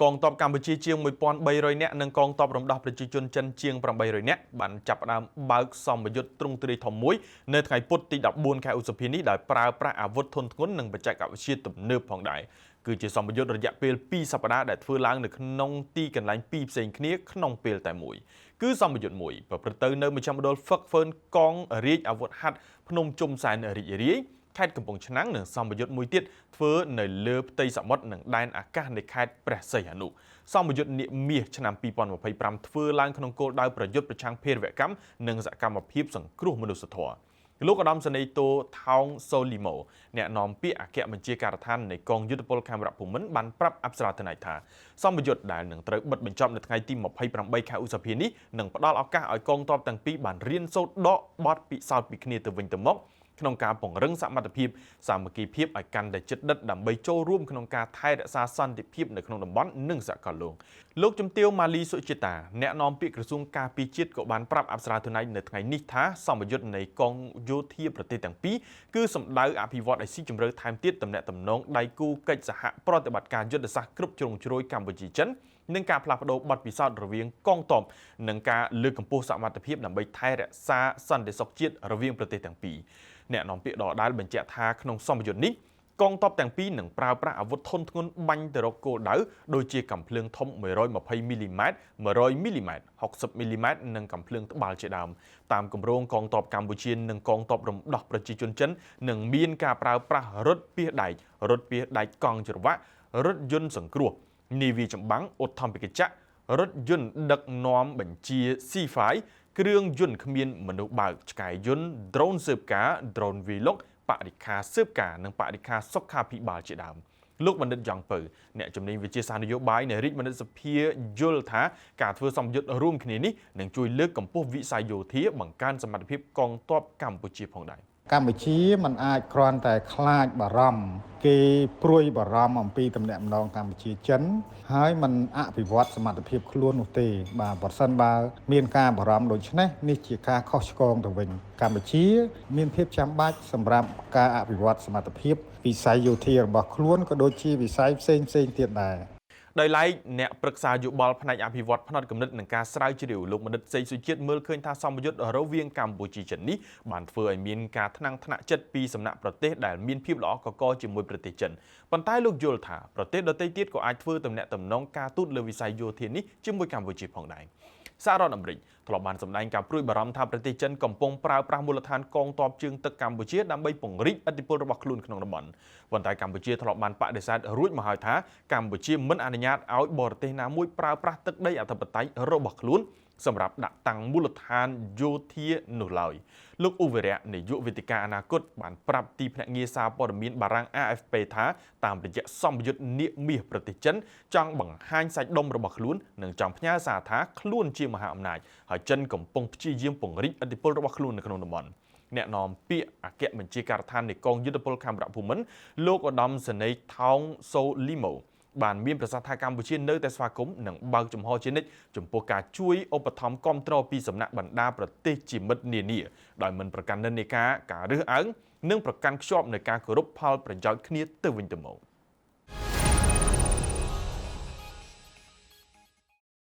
កងទ័ពកម្ពុជាជាង1300នាក់និងកងទ័ពរំដោះប្រជាជនចិនជាង800នាក់បានចាប់ផ្ដើមបើកសមយុទ្ធទ្រង់ទ្រាយធំមួយនៅថ្ងៃពុធទី14ខែឧសភានេះដោយប្រើប្រាស់អាវុធធុនធ្ងន់និងបច្ចេកវិទ្យាទំនើបផងដែរគឺជាសមយុទ្ធរយៈពេល2សប្តាហ៍ដែលធ្វើឡើងនៅក្នុងទីកន្លែងពីរផ្សេងគ្នាក្នុងពេលតែមួយគឺសមយុទ្ធមួយប្រព្រឹត្តទៅនៅមជ្ឈមណ្ឌលហ្វឹកហ្វឺនកងរាជអាវុធហត្ថភ្នំជុំសែនរីករាយខេត្តកំពង់ឆ្នាំងនិងសម្ពយុទ្ធមួយទៀតធ្វើនៅលើផ្ទៃសមុទ្រនិងដែនអាកាសនៃខេត្តព្រះសីហនុសម្ពយុទ្ធនាគមាសឆ្នាំ2025ធ្វើឡើងក្នុងគោលដៅប្រយុទ្ធប្រឆាំងភេរវកម្មនិងសកម្មភាពសង្គ្រោះមនុស្សធម៌លោកឧត្តមសេនីយ៍តូថោងសូលីម៉ូអ្នកនាំពាក្យអគ្គបញ្ជាការដ្ឋាននៃកងយុទ្ធពលខេមរៈភូមិន្ទបានប្រាប់អប្សរាធន័យថាសម្ពយុទ្ធដែលនឹងត្រូវបិទបញ្ចប់នៅថ្ងៃទី28ខែឧសភានេះនឹងផ្ដល់ឱកាសឲ្យកងទ័ពទាំងពីរបានរៀនសូត្រដកបទពិសោធន៍ពីគ្នាទៅវិញទៅមកក្នុងការពង្រឹងសមត្ថភាពសាមគ្គីភាពឲ្យកាន់តែជិតដិតដើម្បីចូលរួមក្នុងការថែរក្សាសន្តិភាពនៅក្នុងតំបន់និងសកលលោកលោកជំទាវម៉ាលីសុជាតាអ្នកនាំពាក្យក្រសួងការពារជាតិក៏បានប្រាប់អប្សរាធន័យនៅថ្ងៃនេះថាសម្ពយុទ្ធនៃកងយោធាប្រទេសទាំងពីរគឺសម្ដៅអភិវឌ្ឍឲ្យស៊ីជម្រៅថែមទៀតទំនាក់ទំនងដៃគូកិច្ចសហប្រតិបត្តិការយុទ្ធសាស្ត្រគ្រប់ជ្រុងជ្រោយកម្ពុជាចិននិងការផ្លាស់ប្ដូរបទពិសោធន៍រវាងកងទ័ពនិងការលើកកម្ពស់សមត្ថភាពដើម្បីថែរក្សាសន្តិសុខជាតិរវាងប្រទេសទាំងពីរអ្នកនាំពាក្យដដែលបញ្ជាក់ថាក្នុងសម្ពយុទ្ធនេះកងទ័ពទាំងពីរនឹងប្រើប្រាស់អាវុធធុនធ្ងន់បាញ់ទៅរកគោលដៅដូចជាកាំភ្លើងធំ120មីលីម៉ែត្រ100មីលីម៉ែត្រ60មីលីម៉ែត្រនិងកាំភ្លើងត្បាល់ជាដើមតាមគម្រោងកងទ័ពកម្ពុជានិងកងទ័ពរំដោះប្រជាជនចិននឹងមានការប្រើប្រាស់រថពាសដែករថពាសដែកកង់ច្រវាក់រថយន្តសង្គ្រោះនាវាចម្បាំងឧទ្ធម្ភាគចក្ររថយន្តដឹកនាំបញ្ជា C5 គ្រឿងយន្តគ្មានមនុស្សបើកឆ្កែយន្តដ្រូនស៊ើបការដ្រូនវាយលុកបរិក្ខារស៊ើបការនិងបរិក្ខារសុខាភិបាលជាដើមលោកបណ្ឌិតយ៉ងពៅអ្នកជំនាញវិទ្យាសាស្ត្រនយោបាយនៃរាជបណ្ឌិតសភាយល់ថាការធ្វើសម្ពយុទ្ធរួមគ្នានេះនឹងជួយលើកកម្ពស់វិស័យយោធាបង្កើនសមត្ថភាពកងទ័ពកម្ពុជាផងដែរ កម្ពុជាមិនអាចគ្រាន់តែខ្លាចបារម្ភគេព្រួយបារម្ភអំពីទំនាក់ទំនងកម្ពុជាចិនហើយមិនអភិវឌ្ឍសមត្ថភាពខ្លួននោះទេបាទប្រសិនបើមានការបារម្ភដូច្នេះនេះជាការខុសឆ្គងទៅវិញកម្ពុជាមានភាពចាំបាច់សម្រាប់ការអភិវឌ្ឍសមត្ថភាពវិស័យយោធារបស់ខ្លួនក៏ដូចជាវិស័យផ្សេងៗទៀតដែរ ដោយឡែកអ្នកប្រឹក្សាយោបល់ផ្នែកអភិវឌ្ឍផ្នត់គំនិតនិងការស្រាវជ្រាវលោកបណ្ឌិតសេកសុជាតិមើលឃើញថាសម្ពយុទ្ធរវាងកម្ពុជាចិននេះបានធ្វើឲ្យមានការថ្នាំងថ្នាក់ចិត្តពីសំណាក់ប្រទេសដែលមានភាពល្អក់កករជាមួយប្រទេសចិនប៉ុន្តែលោកយល់ថាប្រទេសដទៃទៀតក៏អាចធ្វើទំនាក់ទំនងការទូតលើវិស័យយោធានេះជាមួយកម្ពុជាផងដែរសហរដ្ឋអាមេរិកធ្លាប់បានសម្ដែងការព្រួយបារម្ភថាប្រទេសចិនកំពុងប្រើប្រាស់មូលដ្ឋានកងទ័ពជើងទឹកកម្ពុជាដើម្បីពង្រីកឥទ្ធិពលរបស់ខ្លួនក្នុងតំបន់ប៉ុន្តែកម្ពុជាធ្លាប់បានបដិសេធរួចមកហើយថាកម្ពុជាមិនអនុញ្ញាតឲ្យបរទេសណាមួយប្រើប្រាស់ទឹកដីអធិបតេយ្យរបស់ខ្លួនសម្រាប់ដាក់តាំងមូលដ្ឋានយោធានោះឡើយលោកឧវរៈនាយកវេទិកាអនាគតបានប្រាប់ទីភ្នាក់ងារសារព័ត៌មានបារាំង AFP ថាតាមរយៈសម្ពយុទ្ធនាគមាសប្រទេសចិនចង់បង្ហាញសាច់ដុំរបស់ខ្លួននិងចង់ផ្ញើសារថាខ្លួនជាមហាអំណាចហើយចិនកំពុងព្យាយាមពង្រីកឥទ្ធិពលរបស់ខ្លួននៅក្នុងតំបន់អ្នកនាំពាក្យអគ្គបញ្ជាការដ្ឋាននៃកងយុទ្ធពលខេមរៈភូមិន្ទលោកឧត្តមសេនីយ៍ថោងសូលីម៉ូបានមានប្រសាសន៍ថាកម្ពុជានៅតែស្វាគមន៍និងបើកចំហជានិច្ចចំពោះការជួយឧបត្ថម្ភគាំទ្រពីសំណាក់បណ្ដាប្រទេសជាមិត្តនានាដោយមិនប្រកាន់និន្នាការការរើសអើងនិងប្រកាន់ខ្ជាប់នូវការគោរពផលប្រយោជន៍គ្នាទៅវិញទៅមក។